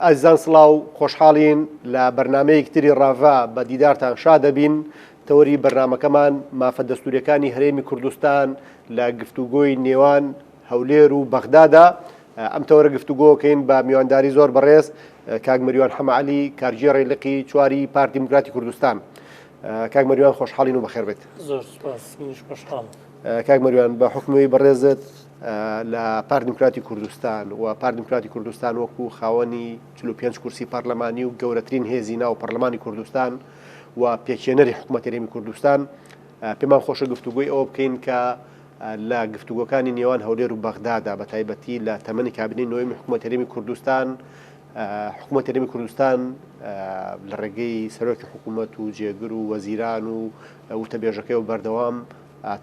ئازیزان سڵاو، خۆشحاڵین لە بەرنامەیەکی تری ڕاڤە بە دیدارتان شا دەبین. تەوەری بەرنامەکەمان مافە دەستووریەکانی هەرێمی کوردستان لە گفتوگۆی نێوان هەولێر و بەغدادا. ئەم تەوەرە گفتوگۆکەین بە میوانداری زۆر بەڕێز کاک مەریوان حەمەعەلی کارگێڕی لقی چواری پارتی دیموکراتی کوردستان. کاک مەریوان خۆشحاڵین و بەخێر بێت. زۆر سوپاس، منیش خۆشحاڵم. کاک مەریوان بە حوکمی بەڕێزت لە پارتی دیموکراتی کوردستان و پارتی دیموکراتی کوردستان وەکو خاوەنی 45 کورسی پەرلەمانی و گەورەترین هێزی ناو پەرلەمانی کوردستان و پێکهێنەری حکوومەت هەرێمی کوردستان پێمان خۆشە گفتوگۆی ئەوە بکەین کە لە گفتوگۆکانی نێوان هەولێر و بەغدادا بە تایبەتی لە تەمەنی کابینەی نۆیەمی حکوومەت هەرێمی کوردستان حکوومەت هەرێمی کوردستان لە ڕێگەی سەرۆکی حکوومەت و جێگر و وەزیران و وتەبێژەکەی و بەردەوام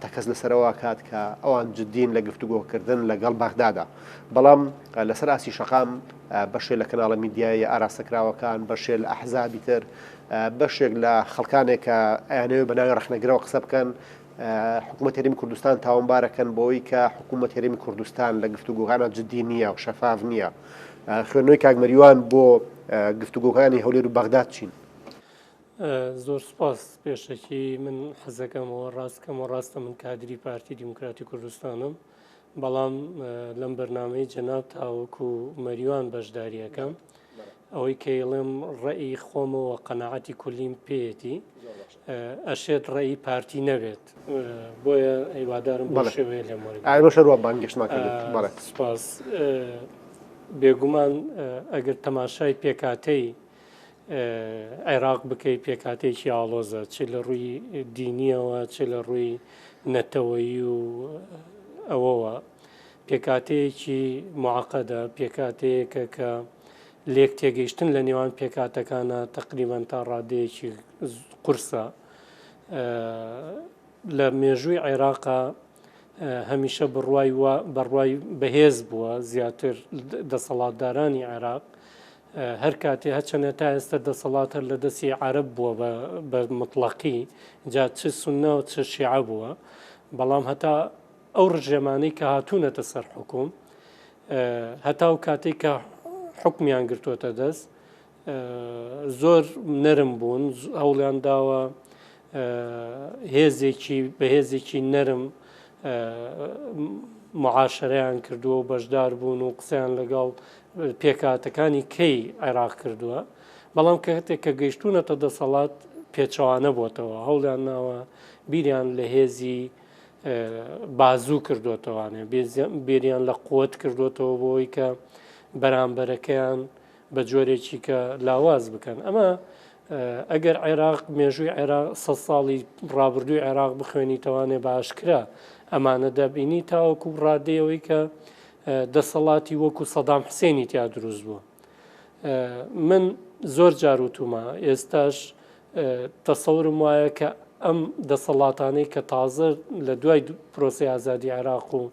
تەکەز لەسەر ئەوە ئەکات کە ئەوان جدین لە گفتوگۆکردن لەگەڵ بەغدادا، بەڵام لەسەر ئاستی شەقام بەشێ لە کەناڵە میدیاییە ئاراستەکراوەکان، بەشێ لە ئەحزابی تر، بەشێک لە خەڵکانێک کە ئەیانەوێت بە ناوی ڕەخنەگرەوە قسە بکەن، حکوومەت هەرێمی کوردستان تاوانبارەکەن بەوەی کە حکوومەت هەرێمی کوردستان لە گفتوگۆکانە جدی نییە و شەفاف نییە. خوێندنەوەی کاک مەریوان بۆ گفتوگۆکانی هەولێر و بەغداد چین؟ زۆر سوپاس پێشەکی من حەزەکەمەوە ڕاستکەمەوە ڕاستە من کادری پارتی دیموکراتی کوردستانم بەڵام لەم بەرنمەی جەناب تاوەکو مەریوان بەشداریەکەم ئەوەی کەیڵێم ڕێی خۆمەوە قەنەعەتی کولیم پێیەتی ئەشێت ڕێی پارتی نەبێت بۆیە هیوادارم بۆ شێوەیە لێم وەرگرن. بانگێشتمان کرد. سوپاس بێگومان ئەگەر تەماشای پێکاتەی عێراق بکەی پێکهاتەیەکی ئاڵۆزە چ لە ڕووی دینیەوە چ لە ڕووی نەتەوەیی و ئەوەوە پێکهاتەیەکی معقدە پێکهاتەیەکە کە لێک تێگەیشتن لە نێوان پێکهاتەکانە تقریبان تا ڕادەیەکی قورسە لە مێژووی عێراقا هەمیشە بڕوای بەڕوای بەهێز بووە زیاتر دەسەڵاتدارانی عێراق هەر کاتێ هەرچەنە تا ئێستا دەسەڵات هەر لە دەستی عەرەب بووە بە مطلقی جا چ سوننە و چ شیعە بووە بەڵام هەتا ئەو ڕژێمانەی کە هاتوونەتە سەر حکوم هەتا و کاتێک کە حکمیان گرتووەتە دەست زۆر نەرم بوون هەوڵیان داوە هێزێکی بەهێزێکی نەرم معاشەرەیان کردووە و بەشدار بوون و قسەیان لەگەڵ پێکهاتەکانی کەی عێراق کردووە، بەڵام کاتێک کە گەیشتوونەتە دەسەڵات پێچەوانە بۆتەوە، هەوڵیان ناوە بیریان لە هێزی بازوو کردوێتەوانێ بیریان لە قوت کردوێتەوە بۆی کە بەرامبەرەکەیان بە جۆرێکی کە لاواز بکەن ئەمە ئەگەر عێراق مێژووی عێراق سە ساڵی ڕابردووی عێراق بخوێنیتەوانێ باشکرا ئەمانە دەبینی تاوەکو ڕادەیەوەی کە دەسەڵاتی وەکو سەدام حسێنی تیا دروست بووە من زۆر جار وتومە ئێستاش تەسەورم وایە کە ئەم دەسەڵاتانەی کە تازە لە دوای پرۆسی ئازادی عێراق و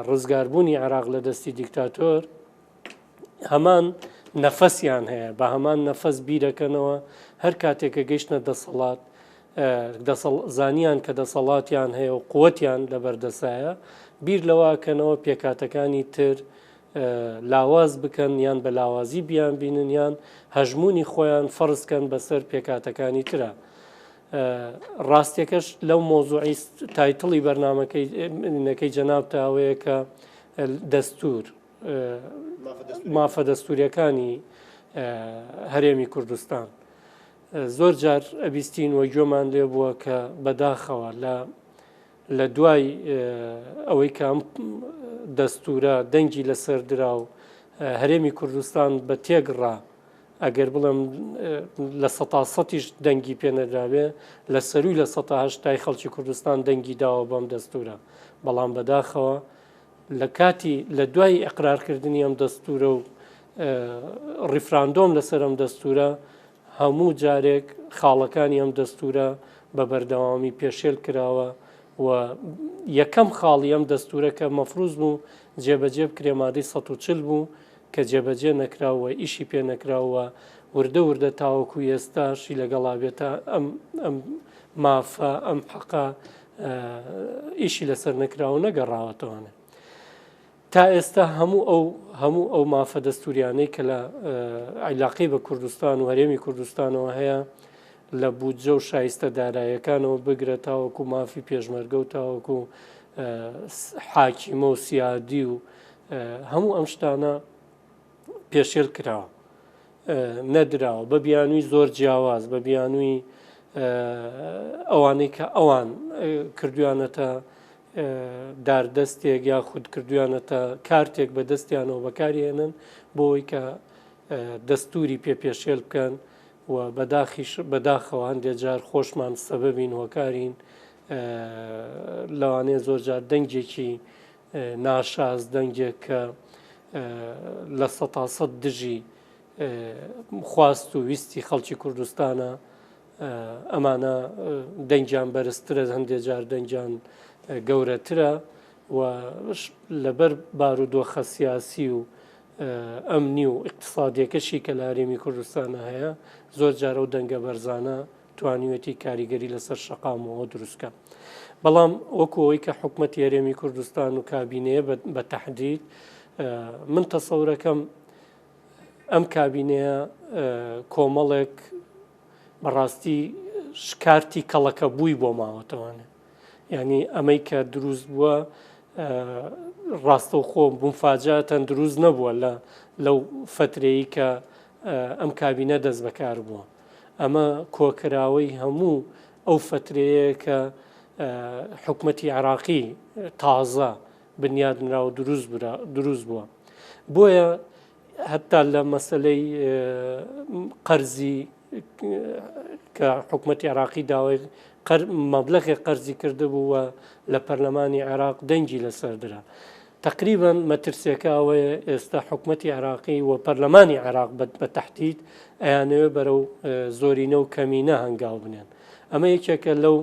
ڕزگاربوونی عێراق لە دەستی دیکتاتۆر هەمان نەفەسیان هەیە بە هەمان نەفەس بیرەکەنەوە هەر کاتێک کە گەیشتنە دەسەڵات زانیان کە دەسەڵاتیان هەیە و قوتیان لەبەردەسایە بیر لەوەکەنەوە پێکاتەکانی تر لاواز بکەن یان بە لاوازی بیان بینن یان هەژمونی خۆیان فەرزکەن بەسەر پێکاتەکانی ترە. ڕاستیەکەش لەو مۆزوعی title ی بەرنمەکەی نەکەی جەناب تاوەیە کە دەستور مافە دەستوریەکانی هەرێمی کوردستان زۆر جار ئەبیستین و گوێمان لێ بووە کە بەداخەوە لە لە دوای ئەوەی کە ئەم دەستورە دەنگی لەسەر درا و هەرێمی کوردستان بە تێگڕا ئەگەر بڵێم لە سەتا سەتیش دەنگی پێ نەدراوێ لە سەروی لە سەتا هەشتای خەڵکی کوردستان دەنگی داوە بەم دەستورە بەڵام بەداخەوە لە کاتی لە دوای ئیقرارکردنی ئەم دەستوورە و ڕیفراندۆم لەسەر ئەم دەستوورە هەموو جارێک خاڵەکانی ئەم دەستوورە بە بەردەوامی پێشێل کراوە و یەکەم خاڵی ئەم دەستوورە کە مەفروز بوو جێبەجێ بکرێ مادەی 140 بوو کە جێبەجێ نەکرا و ئیشی پێ نەکرا و وردە وردە تاوەکو ئێستاشی لەگەڵا بێت تا ئەم ئەم مافە ئەم حەقە ئیشی لەسەر نەکراوە نەگەڕاوەتەوانێ. تا ئێستا هەموو ئەو هەموو ئەو مافە دەستوریانەی کە لە عیلاقەی بە کوردستان و هەرێمی کوردستانەوە هەیە لە بودجە و شایستە دارایەکانەوە بگرە تاوەکو مافی پێشمەرگە و تاوەکو حاکیمە و سیادی و هەموو ئەم شتانە پێشێل کراوە نەدراوە بە بیانووی زۆر جیاواز بە بیانووی ئەوانەی کە ئەوان کردویانەتە داردەستێک یاخود کردویانەتە کارتێک بە دەستیانەوە بەکاریێنن بۆ ئەوەی کە دەستوری پێ پێشێل بکەن و بەداخیش بەداخەوە هەندێک جار خۆشمان سەبەبین هۆکارین لەوانەیە زۆر جار دەنگێکی ناشاز دەنگێک کە لە سەتا سەد دژی خواست و ویستی خەڵکی کوردستانە ئەمانە دەنگیان بەرزترە هەندێک جار دەنگیان گەورەترە و لەبەر بارودۆخە سیاسی و ئەمنی و ئیقتسادیەکەشی کە لە هەرێمی کوردستانە هەیە زۆر جار ئەو دەنگە بەرزانە توانیوێتی کاریگەری لەسەر شەقام و ئەوە دروستکە بەڵام وەکو ئەوەی کە حکومەتی هەرێمی کوردستان و کابینەیە بە تەحدید من تەسەورەکەم ئەم کابینەیە کۆمەڵێک بەڕاستی شکارتی کەڵەکە بووی بۆ ماوەتەوانێ یعنی ئەمەی کە دروست بووە ڕاستەوخۆ مفاجاتەن دروست نەبووە لە لەو فترەیە کە ئەم کابینە دەست بەکار بووە ئەمە کۆکراوەی هەموو ئەو فترەیە کە حکومەتی عراقی تازە بنیادنرا و دروست بووە بۆیە هەتا لە مەسلەی قەرزی کە حکومەتی عێراقی داوای مەبلەغێک قەرزی کردبوو و لە پەرلەمانی عێراق دەنگی لەسەر درا. تقریبا مەترسیەکە ئەوەیە ئێستا حکومەتی عێراقی و پەرلەمانی عێراق بە تەحدید ئەیانەوێ بەرەو زۆرینە و کەمینە هەنگاو بنێن. ئەمە یەکێکە لەو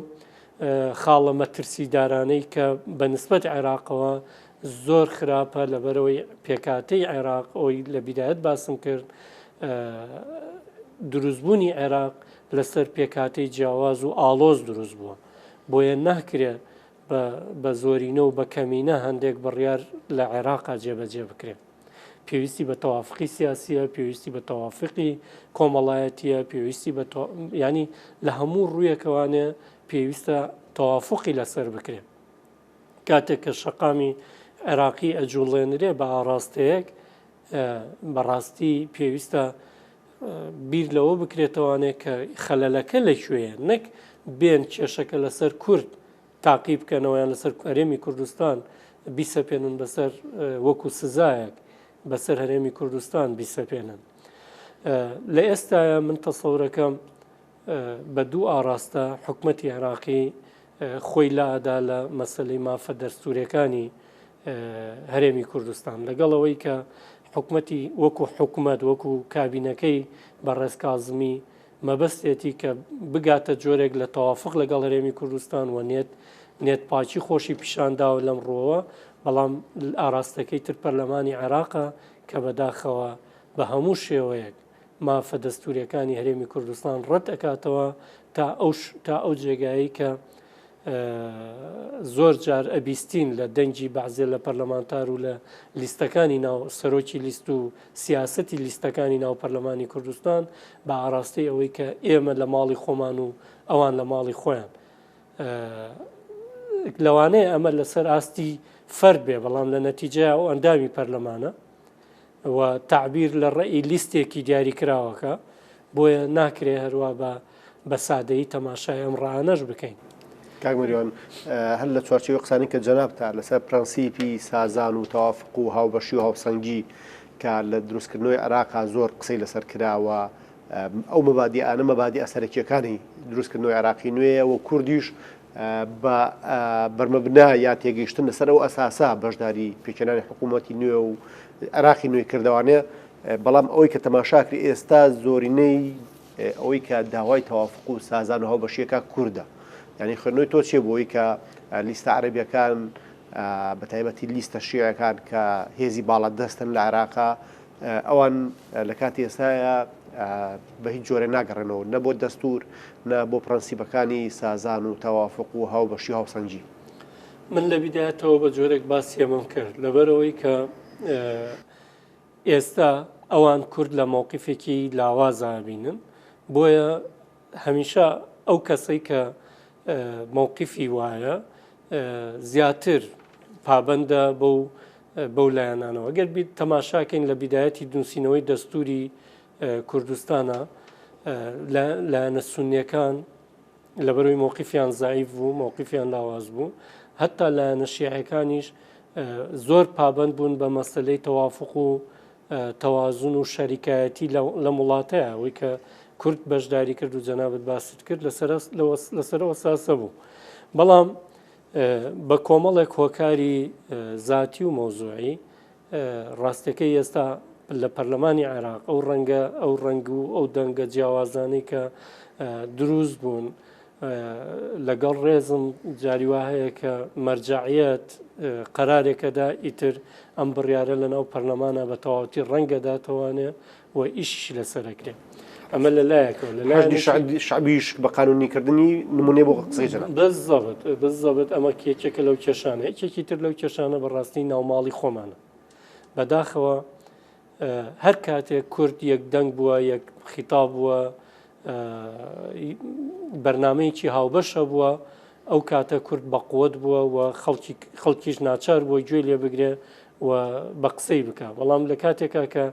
خاڵە مەترسیدارانەی کە بە نسبەت عێراقەوە زۆر خراپە لەبەرئەوەی پێکهاتەی عێراق ئەوەی لە بیدایەت باسم کرد دروستبوونی عێراق لەسەر پێکهاتەی جیاواز و ئاڵۆز دروست بووە بۆیە ناکرێ بە زۆرینە و بە کەمینە هەندێک بڕیار لە عێراقا جێبەجێ بکرێت پێویستی بە تەوافقی سیاسیە پێویستی بە تەوافقی کۆمەڵایەتیە پێویستی بە ینی لە هەموو ڕوویەکەوانێ پێویستە تەوافقی لەسەر بکرێت کاتێک کە شەقامی عێراقی ئەجوڵێنرێ بە ئاڕاستەیەک بەڕاستی پێویستە بیر لەوە بکرێتەوانێ کە خەلەلەکە لە کوێیە نەک بێن کێشەکە لەسەر کورد تاقی بکەنەوە یان لەسەر هەرێمی کوردستان بیسەپێنن بەسەر وەکو سزایەک بەسەر هەرێمی کوردستان بیسەپێنن لە ئێستاە من تەسەورەکەم بە دوو ئاڕاستە حکومەتی عێراقی خۆی لائەدا لە مەسەلەی مافە دەستوورەکانی هەرێمی کوردستان لەگەڵ ئەوەی کە حکومەتی وەکو حکومەت وەکو کابینەکەی بەڕێز کازمی مەبەستێتی کە بگاتە جۆرێک لە تەوافق لەگەڵ هەرێمی کوردستان و نێت نێت پاکی خۆشی پیشانداوە لەم ڕووەوە بەڵام ئاراستەکەی تر پەرلەمانی عێراقە کە بەداخەوە بە هەموو شێوەیەک مافە دەستوریەکانی هەرێمی کوردستان ڕەت ئەکاتەوە تا ئەو تا ئەو جێگایەی کە زۆر جار ئەبیستین لە دەنگی بەعزێ لە پەرلەمانتار و لە لیستەکانی ناو سەرۆکی لیست و سیاسەتی لیستەکانی ناو پەرلەمانی کوردستان بە ئاراستەی ئەوەی کە ئێمە لە ماڵی خۆمان و ئەوان لە ماڵی خۆیان لەوانەیە ئەمە لەسەر ئاستی فەرد بێ بەڵام لە نەتیجەیا ئەو ئەندامی پەرلەمانە و تەعبیر لە ڕەئی لیستێکی دیاریکراوەکە، بۆیە ناکرێ هەروا بە بە سادەیی تەماشای ئەم ڕەئانەش بکەین. کاک مەریوان هەر لە چوارچێوەی قسانەی کە جەنابتا لەسەر پرەنسیپی سازان و تەوافق و هاوبەشی و هاوسەنگی کە لە دروستکردنەوەی عێراقا زۆر قسەی لەسەر کراوە ئەو مەبادیئانە مەبادیئە سەرەکییەکانی دروستکردنەوەی عێراقی نوێیە و کوردیش بە بەرمەبنا یا تێگەیشتن لەسەر ئەو ئەساسە بەشداری پێکهێنانی حکوومەتی نوێ و عێراقی نوێی کردوانێ بەڵام ئەوەی کە تەماشاکری ئێستا زۆرینەی ئەوەی کە داوای تەوافق و سازان و هاوبەشیەکە کوردە یعنی خوێندنەوەی تۆ چیە بۆی کە لیستە عەرەبیەکان بە تایبەتی لیستە شیعەکان کە هێزی باڵا دەستن لە عێراقا ئەوان لە کاتی ئێستایا بە هیچ جۆرێ ناگەڕێنەوە نە بۆ دەستوور نە بۆ پرەنسیپەکانی سازان و تەوافق و هاوبەشی و هاوسەنگی. من لە بیدایەتەوە بە جۆرێک باسی ئەمەم کرد لەبەرئەوەی کە ئێستا ئەوان کورد لە مەوقیفێکی لاوازا ئەبینن بۆیە هەمیشە ئەو کەسەی کە مەوقیفی وایە زیاتر پابەندە بەو بەو لایەنانەوە گەر بیت تەماشاکەین لە بیدایەتی نووسینەوەی دەستوری کوردستانە لایەنە سونیەکان لەبەرەوەی مەوقیفیان زەعیف بوو، مەوقیفیان لاواز بوو، هەتا لایەنە شیعەکانیش زۆر پابەند بوون بە مەسەلەی تەوافق و تەوازن و شەریکایەتی لەم وڵاتەیە ئەوەی کە کورد بەشداری کرد و جەنابت باست کرد لەسەر ئەساسە بوو بەڵام بە کۆمەڵێک هۆکاری زاتی و مەوزوعی ڕاستەکەی ئێستا لە پەرلەمانی عێراق ئەو ڕەنگە ئەو ڕەنگ و ئەو دەنگە جیاوازانەی کە دروست بوون لەگەڵ ڕێزم جاری وا هەیە کە مەرجەعیەت قەرارێکەدا ئیتر ئەم بڕیارە لە ناو پەرلەمانە بە تەواوەتی ڕەنگەداتەوانێ و ئیشیشی لەسەر ئەکرێ ئەمە لە لایەکەوە لە حەشدی شەعبیش بە قانونیکردنی نمونەی بۆ قسەی جەناب. بالضبط بالضبط ئەمە یەکێکە لەو کێشانە یەکێکی تر لەو کێشانە بەڕاستی ناوماڵی خۆمانە بەداخەوە هەر کاتێک کورد یەک دەنگ بووە یەک خیتاب بووە بەرنمەیەکی هاوبەشە بووە ئەو کاتە کورد بەقوت بووە و خەڵکی خەڵکیش ناچار بووە گوێ لێ بگرێ و بە قسەی بکە بەڵام لە کاتێکا کە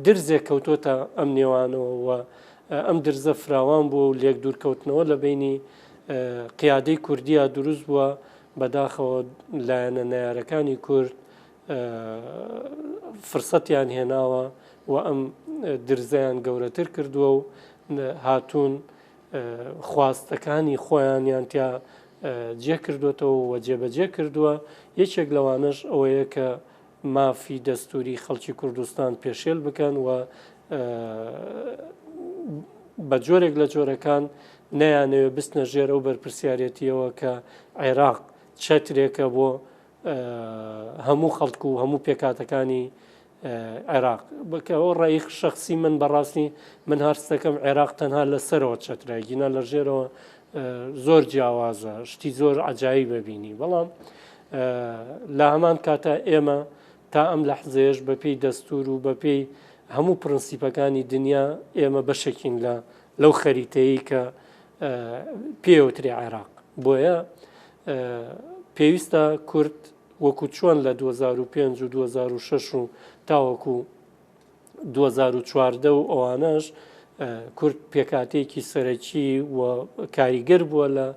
درزێک کەوتۆتە ئەم نێوانەوە و ئەم درزە فراوان بووە و لێک دوورکەوتنەوە لە بینی قیادەی کوردیا دروست بووە بەداخەوە لایەنە نەیارەکانی کورد فرسەتیان هێناوە و ئەم درزەیان گەورەتر کردووە و هاتوون خواستەکانی خۆیانیان تیا جێ کردوێتەوە و جێبەجێ کردووە یەکێک لەوانەش ئەوەیە کە مافی دەستوری خەڵکی کوردستان پێشێل بکەن و بە جۆرێک لە جۆرەکان نەیانەوێ بستنە ژێر ئەو بەرپرسیارەتیەوە کە عێراق چەترێکە بۆ هەموو خەڵک و هەموو پێکاتەکانی عێراق بکەەوە ڕێی شخصی من بەڕاستی من هەرستەکەم عێراق تەنها لەسەرەوە چەترە گینا لە ژێرەوە زۆر جیاوازە شتی زۆر عجایی ببینی بەڵام لە هەمان کاتا ئێمە تا ئەم لەحزەیەش بەپێی دەستور و بەپێی هەموو پرنسیپەکانی دنیا ئێمە بەشێکین لە لەو خەریتەیە کە پێوترێ عێراق بۆیە پێویستە کورد وەکو چۆن لە 2005 و 2006 و تاوەکو 2014 و ئەوانەش کورد پێکاتێکی سەرەکی و کاریگەر بووە لە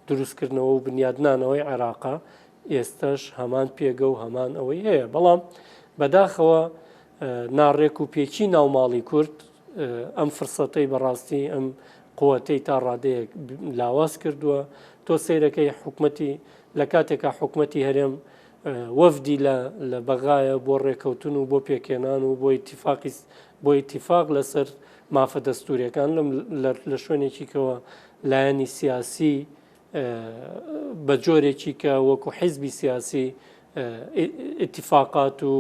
دروستکردنەوە و بنیادنانەوەی عێراقا ئێستش هەمان پێگە و هەمان ئەوەی هەیە بەڵام بەداخەوە ناڕێک و پێکی ناوماڵی کورد ئەم فرسەتەی بەڕاستی ئەم قوتەی تا ڕادەیەک لاواز کردووە تۆ سەیرەکەی حکومەتی لە کاتێکا حکومەتی هەرێم وەفدی لە لە بەغایە بۆ ڕێکەوتن و بۆ پێکهێنان و بۆ ئیتیفاقی بۆ ئیتیفاق لەسەر مافە دەستوریەکان لەم لە شوێنێکی کەوە لایەنی سیاسی بە جۆرێکی کە وەکو حیزبی سیاسی ئیتیفاقات و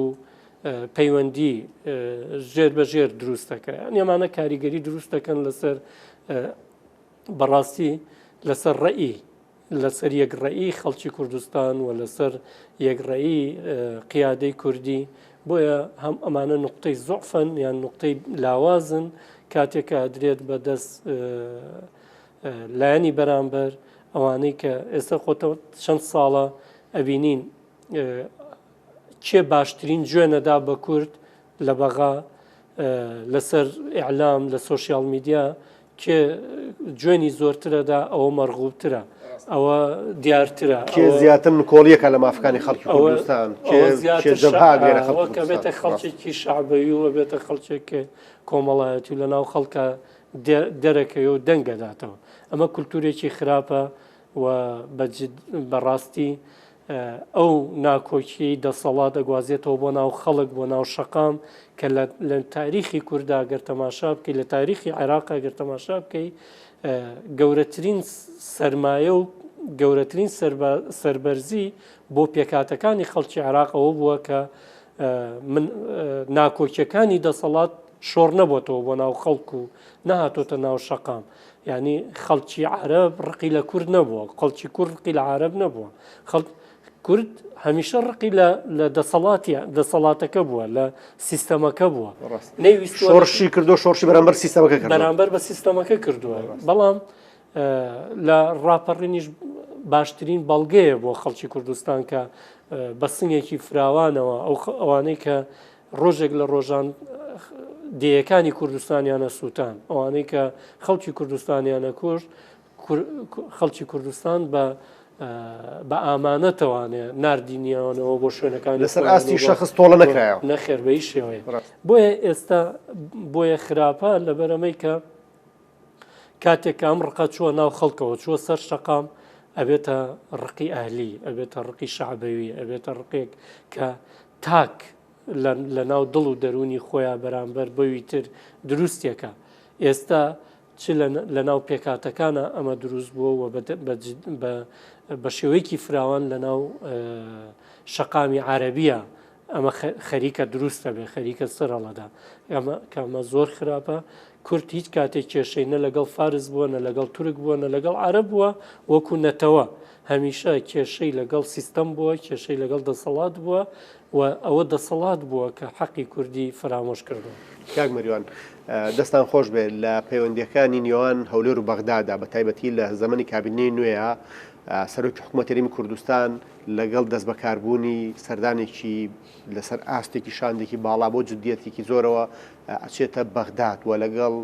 پەیوەندی ژێر بە ژێر دروست دەکەن ئەمانە کاریگەری دروست دەکەن لەسەر بەڕاستی لەسەر ڕێی لەسەر یەکڕەیی خەڵکی کوردستان و لەسەر یەکڕەیی قیادەی کوردی بۆیە هەم ئەمانە نقطەی زۆفن یان نقطەی لاوازن کاتێک کە ئەدرێت بە دەست لایەنی بەرامبەر ئەوانەی کە ئێستا خۆتە چەند ساڵە ئەبینین کێ باشترین جوێنەدا بە کورد لە بەغا لەسەر ئیعلام لە سۆشیال میدیا کێ جوێنی زۆرترەدا ئەوە مەرغوبترە ئەوە دیارترە کێ زیاتر نکۆڵیەکە لە مافەکانی خەڵکی کوردستان کە بێتە خەڵکێکی شعبەوی و بێتە خەڵکێک کۆمەڵایەتی و لە ناو خەڵکە دەرەکەوێ و دەنگەداتەوە ئەمە کولتورێکی خراپە و بەڕاستی ئەو ناکۆکیەی دەسەڵات ئەگوازێتەوە بۆ ناو خەڵک بۆ ناو شەقام کە لە تاریخی کوردا گەر تەماشا بکەی لە تاریخی عێراق گەر تەماشا بکەی گەورەترین سەرمایە و گەورەترین سەربەرزی بۆ پێکاتەکانی خەڵکی عێراق ئەوە بووە کە من ناکۆکیەکانی دەسەڵات شۆڕ نەبۆتەوە بۆ ناو خەڵک و نەهاتۆتە ناو شەقام یانی خەڵکی عەرەب ڕقی لە کورد نەبووە خەڵکی کورد ڕقی لە عەرەب نەبووە خەڵک. کورد هەمیشە ڕقی لە لە دەسەڵاتی دەسەڵاتەکە بووە لە سیستەمەکە بووە نەیویستووە شۆڕشی کردو شۆڕشی بەرامبەر سیستەمەکە کردووە بەرامبەر بە سیستەمەکە کردووە بەڵام لە ڕاپەڕینیش باشترین بەڵگەیە بۆ خەڵکی کوردستان کە بە سنگێکی فراوانەوە ئەو ئەوانەی کە ڕۆژێک لە ڕۆژان دێیەکانی کوردستانیانە سووتان ئەوانەی کە خەڵکی کوردستانیانە کوشت خەڵکی کوردستان بە بە ئامانەتەوانێ ناردینیانەوە بۆ شوێنەکانی لەسەر ئاستی شەخس تۆڵە نەکرایەوە نەخێر بە هیچ شێوەیە بۆیە ئێستا بۆیە خراپە لەبەرەمەی کە کاتێک کە ئەم ڕقە چووە ناو خەڵکەوە چووە سەر شەقام ئەبێتە ڕقی ئەهلی ئەبێتە ڕقی شەعبەوی ئەبێتە ڕقێک کە تاک لە ناو دڵ و دەروونی خۆیان بەرامبەر بەوی تر دروستێکە ئێستا چ لە ناو پێکهاتەکانا ئەمە دروست بووە و بە شێوەیەکی فراوان لە ناو شەقامی عەرەبیە ئەمە خەریکە دروستە بێ خەریکە سەرەڵەدا ئەمە کامە زۆر خراپە کورد هیچ کاتێک کێشەی نە لەگەڵ فارس بووە نە لەگەڵ تورک بووە نە لەگەڵ عەرەب بووە وەکو نەتەوە هەمیشە کێشەی لەگەڵ سیستەم بووە کێشەی لەگەڵ دەسەڵات بووە و ئەوە دەسەڵات بووە کە حەقی کوردی فەرامۆش کردووە. کاک مەریوان دەستان خۆش بێت، لە پەیوەندییەکانی نێوان هەولێر و بەغدادا بە تایبەتی لە زەمەنی کابینەی نوێیا سەرۆکی حکوومەتی هەرێمی کوردستان لەگەڵ دەستبەکاربوونی سەردانێکی لەسەر ئاستێکی شاندێکی باڵا بۆ جدیەتێکی زۆرەوە ئەچێتە بەغداد و لەگەڵ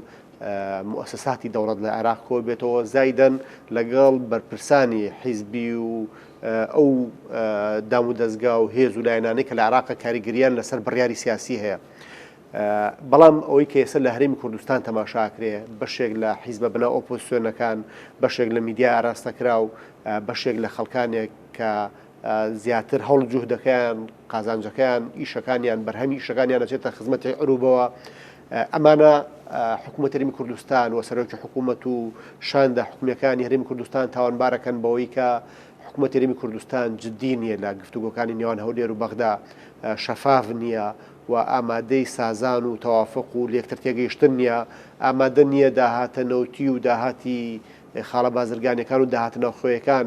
موئەسەساتی دەوڵەت لە عێراق کۆبێتەوە زایدەن لەگەڵ بەرپرسانی حیزبی و ئەو دامودەزگا و هێز و لایەنانەی کە لە عێراقە کاریگەریان لەسەر بڕیاری سیاسی هەیە. بەڵام ئەوەی کە ئێستا لە هەرێمی کوردستان تەماشاکرێ بەشێک لە حیزبە بەناو ئۆپۆزسیۆنەکان، بەشێک لە میدیای ئاراستەکراو، بەشێک لە خەڵکانێک کە زیاتر هەوڵ جوهدەکەیان، قازانجەکەیان، ئیشەکانیان، بەرهەمی ئیشەکانیان ئەچێتە خزمەتی عروبەوە، ئەمانە حکوومەت هەرێمی کوردستان و سەرۆکی حکوومەت و شاندە حکومیەکانی هەرێمی کوردستان تاوانبارەکەن بەوەی کە حکوومەت هەرێمی کوردستان جددی نییە لە گفتوگۆکانی نێوان هەولێر و بەغدا شەفاف نییە و ئامادەی سازان و تەوافق و لێکتر تێگەیشتن نییە، ئامادە نییە داهاتە نەوتی و داهاتی خاڵە بازرگانیەکان و داهاتە ناوخۆیەکان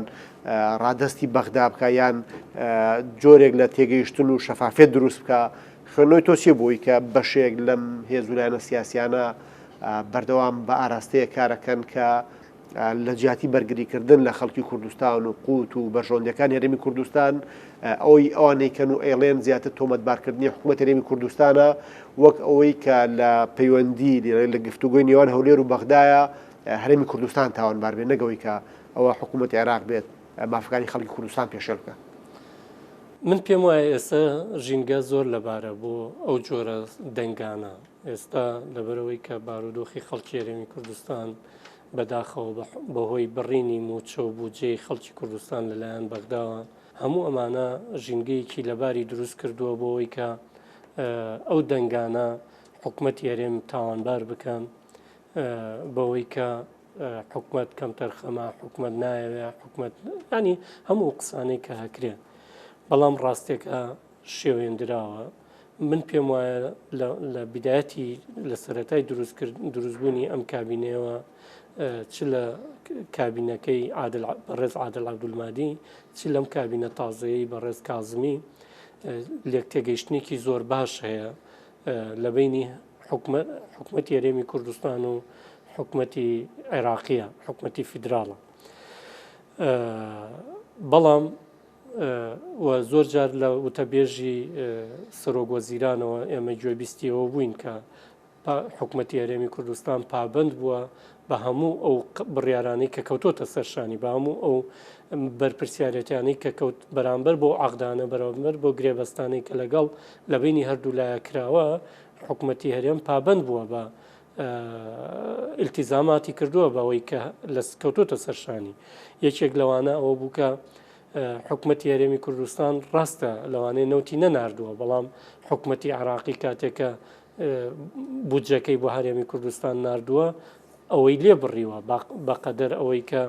ڕادەستی بەغدا بکا یان جۆرێک لە تێگەیشتن و شەفافیەت دروست بکا. خوێندنەوەی تۆ چیە بۆی کە بەشێک لەم هێز و لایەنە سیاسیانە بەردەوام بە ئاراستەیەک کارەکەن کە لە جیاتی بەرگریکردن لە خەڵکی کوردستان و قوت و بەرژەوەندیەکانی هەرێمی کوردستان ئەوەی ئەوان ئەیکەن و ئەیڵێن زیاتر تۆمەتبارکردنی حکوومەت هەرێمی کوردستانە وەک ئەوەی کە لە پەیوەندی لە گفتوگۆی نێوان هەولێر و بەغدایە هەرێمی کوردستان تاوانبار بێت نەک ئەوەی کە ئەوە حکوومەتی عێراق بێت مافەکانی خەڵکی کوردستان پێشێل بکات. من پێم وایە ئێستا ژینگە زۆر لەبارە بۆ ئەو جۆرە دەنگانە ئێستا لەبەرئەوەی کە بارودۆخی خەڵکی هەرێمی کوردستان بەداخەوە بەهۆی بڕینی مووچە و بودجەی خەڵکی کوردستان لەلایەن بەغداوە هەموو ئەمانە ژینگەیەکی لەباری دروست کردووە بۆ ئەوەی کە ئەو دەنگانە حکومەتی هەرێم تاوانبار بکەن بەوەی کە حکومەت کەمتەرخەمە حکومەت نایەوێ حکومەت ینی هەموو قسانەی کە هەکرێن بەڵام ڕاستێکە شێوێندراوە من پێم وایە لە بدایەتی لە سەتای دروستبوونی ئەم کابینەوە چ لە کابینەکەی عادل بەڕێز عادل عبدولمادی چ لەم کابینە تازەیە بەڕێز کازمی لێک تێگەیشتنێکی زۆر باش هەیە لە بەینی حکومەتی هەرێمی کوردستان و حکومەتی عێراقیە حکومەتی فیدراڵە بەڵام و زۆر جار لە وتەبێژی سەرۆک وەزیرانەوە ئێمە گوێبیستیەوە بووین کە حکومەتی هەرێمی کوردستان پابەند بووە بە هەموو ئەو بڕیارانەی کە کەوتۆتە سەر شانی، بە هەموو ئەو بەرپرسیارێتیانەی کە کەوت بەرامبەر بۆ عەقدانە، بەرامبەر بۆ گرێبەستانەی کە لەگەڵ لە بەینی هەردوو لایە کراوە، حکومەتی هەرێم پابەند بووە بە ئیلتیزاماتی کردووە بەوەی کە لە کەوتۆتە سەر شانی. یەکێک لەوانە ئەوە بوو کە حکومەتی هەرێمی کوردستان ڕاستە لەوانەیە نەوتی نەناردووە، بەڵام حکومەتی عێراقی کاتێک کە بودجەکەی بۆ هەرێمی کوردستان ناردووە ئەوەی لێ بڕیوە بەقەدەر ئەوەی کە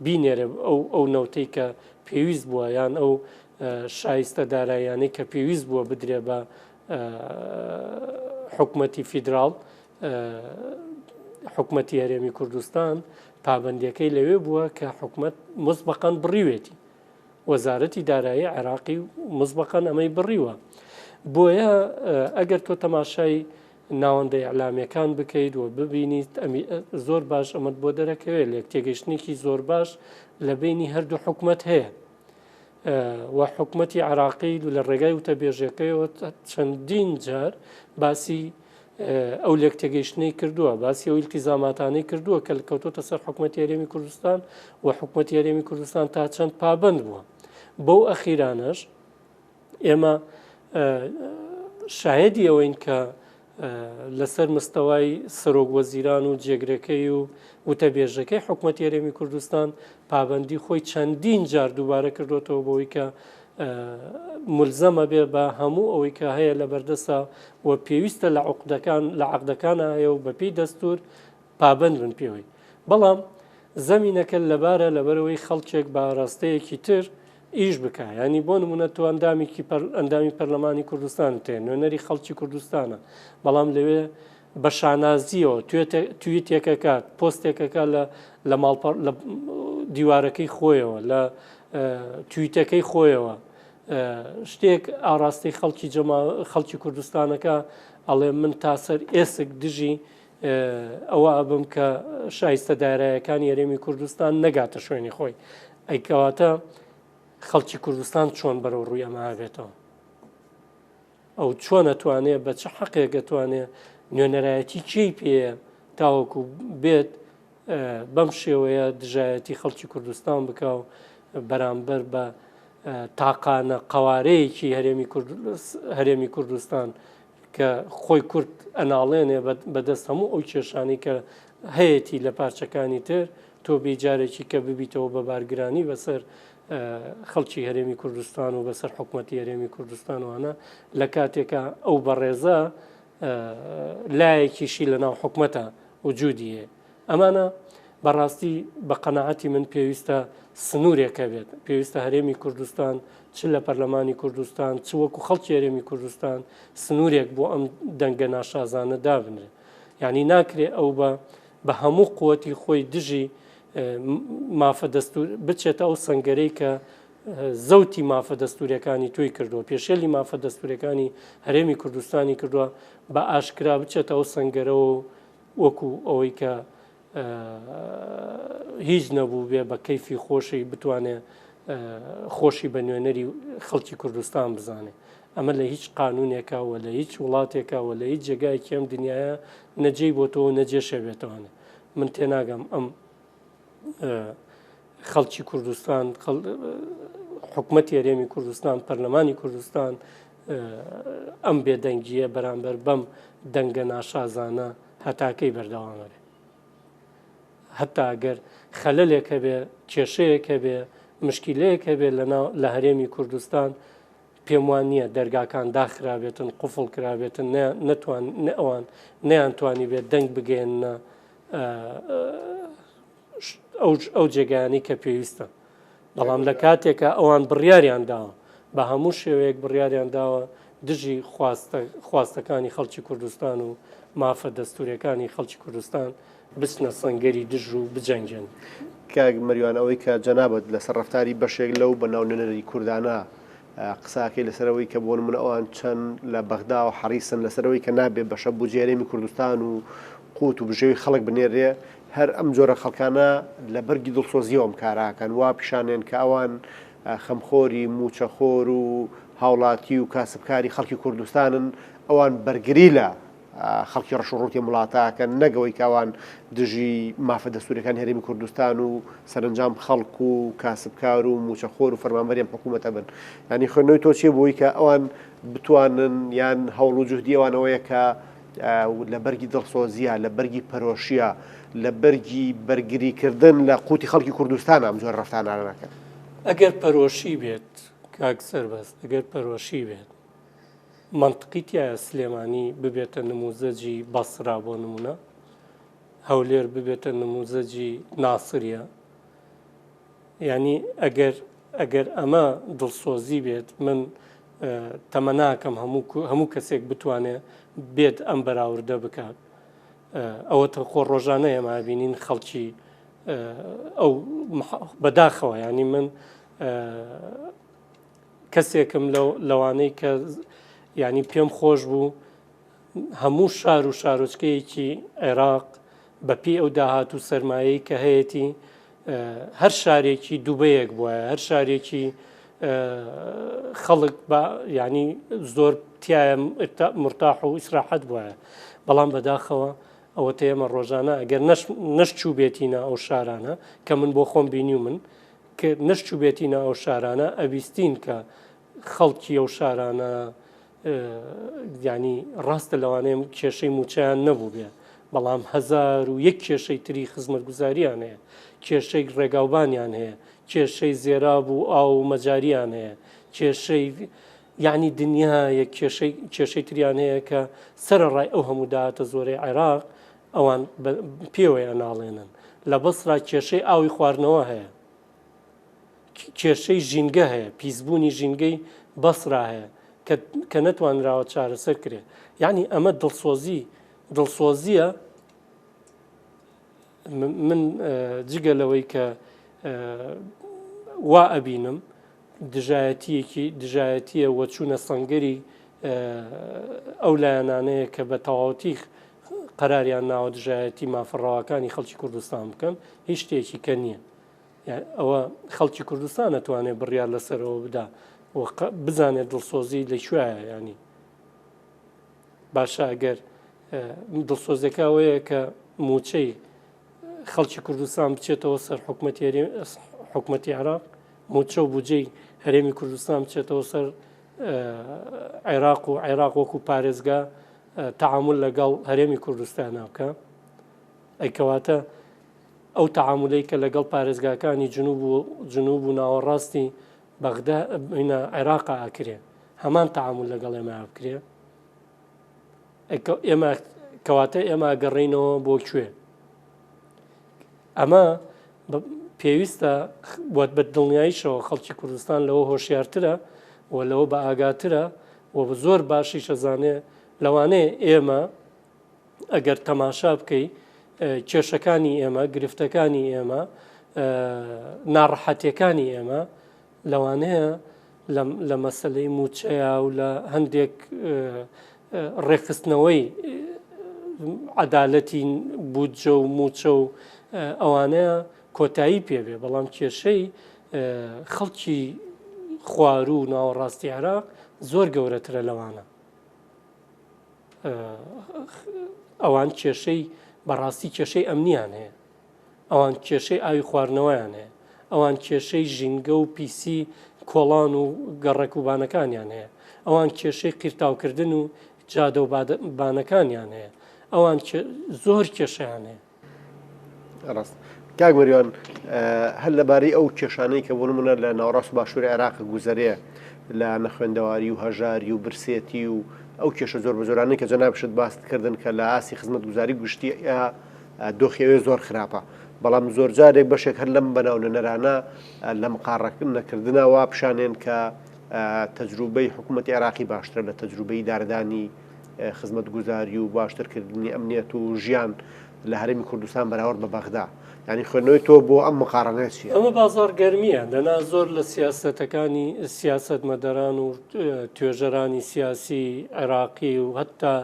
بینێرە ئەو ئەو نەوتەی کە پێویست بووە یان ئەو شایستە داراییانەی کە پێویست بووە بدرێ بە حکومەتی فیدراڵ حکومەتی هەرێمی کوردستان پابندەکەی لەوێ بووە کە حکومەت مسبقان بڕیوێتی. وەزارەتی دارایی عێراقی مزبەقەن ئەمەی بڕیوە. بۆیە ئەگەر تۆ تەماشای ناوەندە ئیعلامیەکان بکەیت و ببینیت زۆر باش ئەمەت بۆ دەرەکەوێت لێک تێگەیشتنێکی زۆر باش لە بینی هەردوو حکومەت هەیە و حکومەتی عراقی لە ڕێگای وتەبێژەکەیەوە چەندین جار باسی ئەو لێک تێگەیشتنەی کردووە باسی ئەو ئیلتیزاماتانەی کردووە کە کەوتۆتە سەر حکومەتی هەرێمی کوردستان و حکومەتی هەرێمی کوردستان تا چەند پابند بووە بەو ئەخیرانەش ئێمە شایەدی ئەوەین کە لەسەر مستەوای سەرۆک وەزیران و جێگرەکەی و وتەبێژەکەی حکوومەتی هەرێمی کوردستان پابندی خۆی چەندین جار دووبارە کردوێتەوە بۆی کە ملزەمە بێ بە هەموو ئەوەی کە هەیە لە بەردەسا و پێویستە لە عقدەکان لە عقدەکانە هەیە و بەپی دەستور پابند بن پێوەی بەڵام زەمینەکە لەبارە لەبەرەوەی خەڵکێک بە ئاراستەیەکی تر ئیش بکا یانی بۆ نمونە تۆ ئەندامێکی ئەندامی پەرلەمانی کوردستان تێ نوێنەری خەڵکی کوردستانە بەڵام لەوێ بە شانازیەوە تویتێکەکات پۆستێکەکە لە لە ماڵپەڕ لە دیوارەکەی خۆیەوە لە تویتەکەی خۆیەوە شتێک ئاراستەی خەڵکی جەما خەڵکی کوردستانەکە ئەڵێ من تا سەر ئێسک دژی ئەوە ئەبم کە شایستە دارایەکانی هەرێمی کوردستان نەگاتە شوێنی خۆی ئەی کەواتە خەڵکی کوردستان چۆن بەرەو ڕووی ئەمە ئابێتەوە ئەو چۆن ئەتوانێ بە چ حەقێک ئەتوانێ نوێنەرایەتی کێی پێیە تاوەکو بێت بەم شێوەیە دژایەتی خەڵکی کوردستان بکە و بەرامبەر بە تاقانە قوارەیەکی هەرێمی کوردستان کە خۆی کورد ئەناڵێنێ بەدەست هەموو ئەو کێشانەی کە هەیەتی لە پارچەکانی تر، تۆ بێی جارێکی کە ببیتەوە بە بارگرانی بەسەر خەڵکی هەرێمی کوردستان و بەسەر حکومەتی هەرێمی کوردستان وانە لە کاتێکا ئەو بەڕێزە لایەکیشی لەناو حکومەتە وجودی هەیە. ئەمانە بەڕاستی بە قەناعەتی من پێویستە سنوورێک هەبێت، پێویستە هەرێمی کوردستان چ لە پەرلەمانی کوردستان چ وەکو خەڵکی هەرێمی کوردستان سنوورێک بۆ ئەم دەنگە ناشازانە دابنرێت. یعنی ناکرێ ئەو بە بە هەموو قوتی خۆی دژی مافە دەستور بچێتە ئەو سەنگەرەی کە زەوتی مافە دەستوریەکانی تۆی کردووە پێشێلی مافە دەستوریەکانی هەرێمی کوردستانی کردووە بە ئاشکرا بچێتە ئەو سەنگەرەوە و وەکو ئەوەی کە هیچ نەبوو بێ بە کەیفی خۆشی بتوانێ خۆشی بە نوێنەری خەڵکی کوردستان بزانێ ئەمە لە هیچ قانونێکە و لە هیچ وڵاتێکە و لە هیچ جێگایەکی ئەم دنیاە نەجێی بۆ تۆ نەجێشێ بێتەوانێ من تێناگەم ئەم خەڵکی کوردستان حکومەتی هەرێمی کوردستان پەرلەمانی کوردستان ئەم بێدەنگییە بەرامبەر بەم دەنگە ناشازانە هەتاکەی بەردەوامە بێ هەتا گەر خەلەلێک هەبێ کێشەیەک هەبێ مشکیلەیەک هەبێ لەناو لە هەرێمی کوردستان پێم وان نییە دەرگاکان داخرابێتن قفڵ کرابێتن نەتوان نە ئەوان نەیان توانی بێت دەنگ بگەێنە ئەو جێگایانەی کە پێویستە بەڵام لە کاتێکا ئەوان بڕیاریان داوە بە هەموو شێوەیەک بڕیاریان داوە دژی خواستەکانی خەڵکی کوردستان و مافە دەستوریەکانی خەڵکی کوردستان بچنە سەنگەری دژ و بجەنگێن. کاک مەریوان ئەوەی کە جەنابت لەسەر ڕەفتاری بەشێک لەو بەناو نوێنەری کوردانە قسە ئەکەی لەسەر ئەوەی کە بۆ نمونە ئەوان چەند لە بەغداوە حەڕیسن لەسەر ئەوەی کە نابێ بەشە بودجەی هەرێمی کوردستان و قوت و بژێوی خەڵک بنێرێ هەر ئەم جۆرە خەڵکانە لە بەرگی دڵسۆزیەوە ئەم کارە ئەکەن وا پیشانێن کە ئەوان خەمخۆری موچەخۆر و هاوڵاتی و کاسبکاری خەڵکی کوردستانن ئەوان بەرگری لە خەڵکی ڕەش و ڕووتی ئەم وڵاتە ئەکەن نەک ئەوەی کە ئەوان دژی مافە دەستووریەکانی هەرێمی کوردستان و سەرەنجام خەڵک و کاسبکار و مووچەخۆر و فەرمانبەری ئەم حکوومەتە بن. یانی خوێندنەوەی تۆ چییە بۆی کە ئەوان بتوانن یان هەوڵ و جوهدی ئەوان ئەوەیە کە لە بەرگی دڵسۆزیە، لە بەرگی پەرۆشیە، لە بەرگی بەرگریکردن لە قوتی خەڵکی کوردستان ئەم جۆرە ڕەفتارانە نەکەن؟ ئەگەر پەرۆشی بێت کاک سەربەست، ئەگەر پەرۆشی بێت مەنتقی تیایە سلێمانی ببێتە نموزەجی بەسرا بۆ نمونە هەولێر ببێتە نموزەجی ناسریە یعنی ئەگەر ئەگەر ئەمە دڵسۆزی بێت من تەمەناکەم هەموو هەموو کەسێک بتوانێت بێت ئەم بەراوردە بکات ئەوە خۆ ڕۆژانە ئێمە بینین خەڵکی ئەو بەداخەوە ینی من کەسێکم لەوانەی کە ینی پێم خۆش بوو هەموو شار و شارۆچکەیەکی عێراق بەپێی ئەو داهات و سەرمایەی کە هەیەتی هەر شارێکی دوبەیەک بووە هەر شارێکی خەڵک بە ینی زۆر تایە مرتاح و ئیسراحەت بووە بەڵام بەداخەوە ئەوە ئێمە ڕۆژانە ئەگەر نەش چوو بێتینە ئەو شارانە کە من بۆ خۆم بینی و من کە نەش چوو بێتینە ئەو شارانە ئەویستین کە خەڵکی ئەو شارانە یانی ڕاستە لەوانەیە کێشەی مووچەیان نەبووبێ بەڵام 1001 کێشەی تری خزمەتگوزاریان هەیە کێشەی ڕێگاوبانیان هەیە کێشەی زێراب و ئاو و مەجاریان هەیە کێشەی یعنی دنیایە کێشەی کێشەی تریان هەیە کە سەرەڕای ئەو هەموو داهاتە زۆرەی عێراق ئەوان پێوەی ئەناڵێنن لە بەسرا کێشەی ئاوی خواردنەوە هەیە کێشەی ژینگە هەیە، پیسبوونی ژینگەی بەسرا هەیە کە کە نەتوانراوە چارەسەر کرێ. یعنی ئەمە دڵسۆزی دڵسۆزیە من جگە لەوەی کە وا ئەبینم دژایەتیەکی دژایەتیە وە چوونە سەنگەری ئەو لایەنانەیە کە بە تەواوەتی قەراریان ناوە دژایەتی مافە ڕەواکانی خەڵکی کوردستان بکەن هیچ شتێکی کە نییە. ئەوە خەڵکی کوردستان ئەتوانێت بڕیار لەسەرەوە بدا و بزانێت دڵسۆزی لە کوێیە ینی باشە ئەگەر دڵسۆزەکە ئەوەیە کە موچەی خەڵکی کوردستان بچێتەوە سەر حکوومەتی حکوومەتی عراق موچە و بجەی هەرێمی کوردستان بچێتەوە سەر عێراق و عێراق وەکو پارێزگا تعامل لەگەڵ هەرێمی کوردستان بکە ئەیکەواتە ئەو تەعامولەی کە لەگەڵ پارێزگاکانی جنوب و جنوب و ناوەڕاستی بەغدا ئینا عێراقا ئەکرێ هەمان تەعامول لەگەڵ ئێمە بکرێ ئێمە کەواتە ئێمە گەڕینەوە بۆ کوێ ئەمە پێویستە وەت بە دڵنیاییشەوە خەڵکی کوردستان لەوە هۆشیارترە و لەوە بە ئاگاترە و زۆر باشیش ئەزانێ لەوانەیە ئێمە ئەگەر تەماشا بکەی کێشەکانی ئێمە، گرفتەکانی ئێمە، ناڕەحەتیەکانی ئێمە لەوانەیە لە مەسلەی موچەیە و لە هەندێک ڕێکخستنەوەی عەدالەتی بودجە و موچە و ئەوانەیە کۆتایی پێبێ بەڵام کێشەی خەڵکی خواروو و ناوەڕاستی عێراق زۆر گەورەترە لەوانە. ئەوان کێشەی بەڕاستی کێشەی ئەمنیان هەیە ئەوان کێشەی ئاوی خواردنەوەیان هەیە ئەوان کێشەی ژینگە و پیسی کۆڵان و گەڕەک و بانەکانیان هەیە ئەوان کێشەی قیرتاوکردن و جادە و بانەکانیان هەیە ئەوان زۆر کێشیان هەیە ڕاست کاک مەریوان هەر لەبارەی ئەو کێشانەی کە بۆ نمونە لە ناوەڕاست و باشووری عێراق گوزەرێ لە نەخوێندەواری و هەژاری و برسێتی و ئەو کێشە زۆر بە زۆرانەی کە جەنابشت باست کردن کە لە ئاستی خزمەتگوزاری گشتی دۆخی ئەوێ زۆر خراپە بەڵام زۆرجارێک بەشێک هەر لەم بەناو نوێنەرانە لە مقاڕەکردن نەکردنە وا پیشانێن کە تەجروبەی حکوومەتی عێراقی باشترە لە تەجروبەی داردانی خزمەتگوزاری و باشترکردنی ئەمنیەت و ژیان لە هەرێمی کوردستان بەراورد بە بەغدا یانی خوێندنەوەی تۆ بۆ ئەم مقارنەیە چییە؟ ئەمە بازاڕ گەرمییە، دەنا زۆر لە سیاسەتەکانی سیاسەتمەداران و توێژەرانی سیاسی عێراقی و هەتا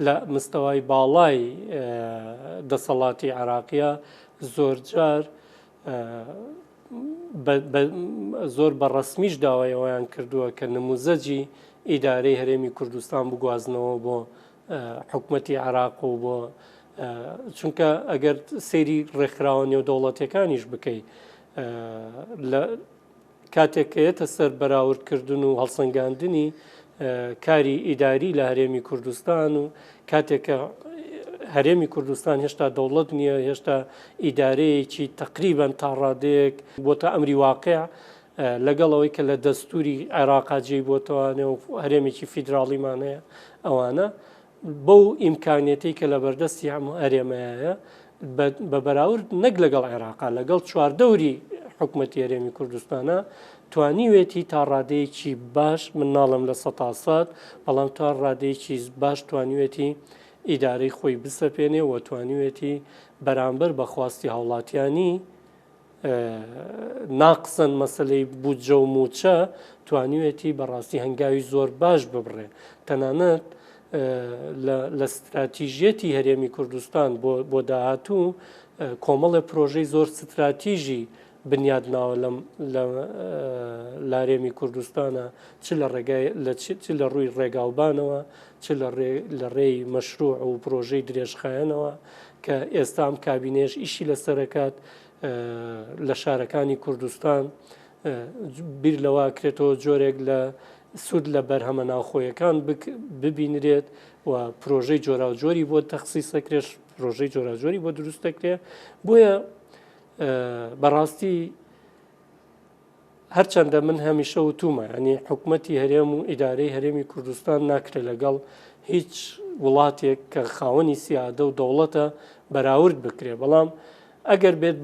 لە مستەوای باڵای دەسەڵاتی عێراقیە زۆرجار زۆر بە ڕەسمیش داوای ئەوەیان کردووە کە نموزەجی ئیدارەی هەرێمی کوردستان بگوازنەوە بۆ حکومەتی عێراق و بۆ چونکە ئەگەر سەیری ڕێکخراوە نێودەوڵەتیەکانیش بکەی لە کاتێک کە یەتە سەر بەراوردکردن و هەڵسەنگاندنی کاری ئیداری لە هەرێمی کوردستان و کاتێک کە هەرێمی کوردستان هێشتا دەوڵەت نییە هێشتا ئیدارەیەکی تقریبان تا ڕادەیەک بۆتە ئەمری واقع لەگەڵ ئەوەی کە لە دەستوری عێراقا جێی بۆتەوانێ و هەرێمێکی فیدراڵیمان هەیە ئەوانە بەو ئیمکانیەتەی کە لە بەردەستی ئەم هەرێمەیە بە بەراورد نەک لەگەڵ عێراقا لەگەڵ چواردەوری حکومەتی هەرێمی کوردستانە توانیوێتی تا ڕادەیەکی باش من ناڵم لە سەتا سەد بەڵام تا ڕادەیەکی باش توانیوێتی ئیدارەی خۆی بسەپێنێ و توانیوێتی بەرامبەر بە خواستی هاوڵاتیانی. ناقسن مەسلەی بودجە و موچە توانیوێتی بەڕاستی هەنگاوی زۆر باش ببڕێ تەنانەت لە ستراتیژیەتی هەرێمی کوردستان بۆ داهاتوو کۆمەڵێ پرۆژەی زۆر ستراتیژی بنیاد ناوە لەم لە هەرێمی کوردستانە چ لە ڕێگای لە چ لە ڕووی ڕێگاوبانەوە چ لە لە ڕێی مەشروع و پرۆژەی درێژخایەنەوە کە ئێستا ئەم کابینێش ئیشی لەسەرەکات لە شارەکانی کوردستان بیر لەوە کرێتەوە جۆرێک لە سوود لە بەرهەمە ناوخۆیەکان ببینرێت و پرۆژەی جۆراوجۆری بۆ تەخسیس دەکرێت پرۆژەی جۆراوجۆری بۆ دروست دەکرێت بۆیە بەڕاستی هەرچەندە من هەمیشە وتومە ینی حکوومەتی هەرێم و ئیدارەی هەرێمی کوردستان ناکرێت لەگەڵ هیچ وڵاتێک کە خاوەنی سیادە و دەوڵەتە بەراورد بکرێ بەڵام ئەگەر بێت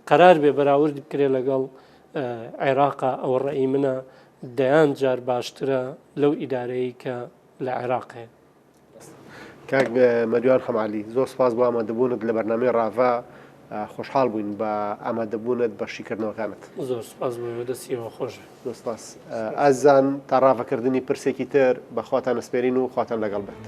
قەرار بێ بەراورد بکرێ لەگەڵ عێراقا ئەوە ڕەئی منە دەیان جار باشترە لەو ئیدارەیە کە لە عێراق هەیە. کاک مەریوان حەمالی زۆر سپاس بۆ ئامادەبوونت لە بەرنامەی ڕاڤە خۆشحاڵ بووین بە ئامادەبوونت بە شیکردنەوەکانت. زۆر سپاس بۆ ئێوە دەستی ئێوە خۆش بێت. زۆر سپاس. ئازیزان تا ڕاڤەکردنی پرسێکی تر بە خواتان ئەسپێرین و خواتان لەگەڵ بێت.